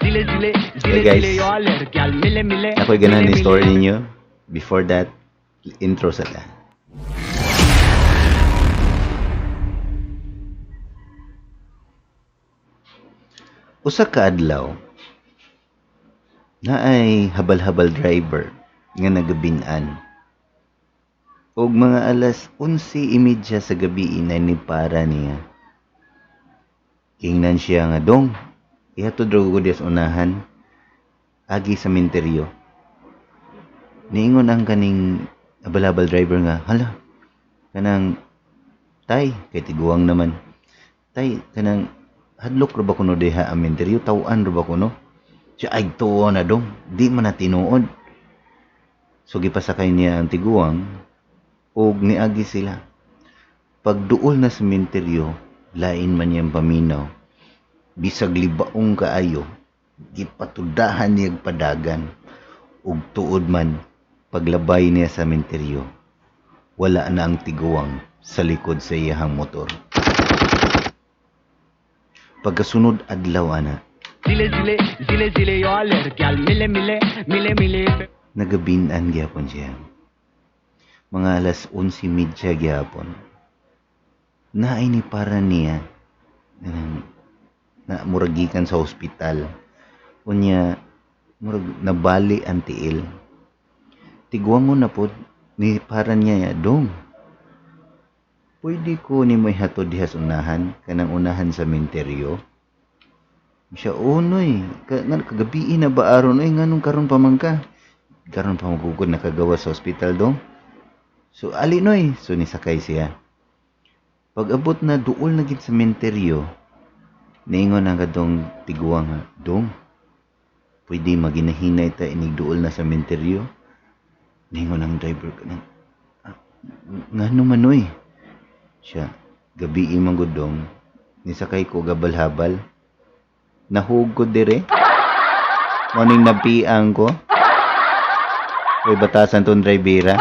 Hey guys, ako'y ganahan ni story ninyo. Before that, intro sa ta. Usa ka adlaw, naay habal-habal driver nga nagabinan. Og mga alas 11:30 sa gabi na ni para niya. Ingnan siya nga dong, ihatod ra ko diya sa unahan, agi sa minteryo. Niingon ang kaning habal-habal driver nga, hala, kanang tay, kay tiguang naman. Tay, kanang hadlok ra ba kuno diha ang minteryo, taw-an ra ba kuno? Siya ay tuo na dong, di man na tinuod. So gipasakay niya ang tiguang og niagi sila. Pagduol na sa minteryo, lain man niyang paminaw. Bisag libaong kaayo, gipatudahan niya padagan. Ug tuod man, paglabay niya sa minteryo, wala na ang tiguang sa likod sa iyahang motor. Pagkasunod adlaw ana, nagabinan gyapon siya. Mga alas 11:30 gyapon. Naay ni para niya na murag gikan sa ospital. Unya murag nabali ang tiil. Tiguangon na pod ni para niya dong. Pwede ko ni may hatod diha sa unahan, kanang unahan sa minteryo. Siya, unoy, kagabi na ba aron, oy, nganong karon pa man ka? Karon pa magugod nakagawa sa ospital dong. So, ali noy, so nisakay siya. Pag-abot na duol na gid sa minteryo, niingon ang kadtong tiguang nga, dong, pwede maginahinay ta inig duol na sa minteryo. Niingon ang driver kanang, ngano man oy? Siya, gabi man gud dong, nisakay ko gabal-habal. Nahug ko dire. Morning napiang ko. Uy, batasan tong drivera.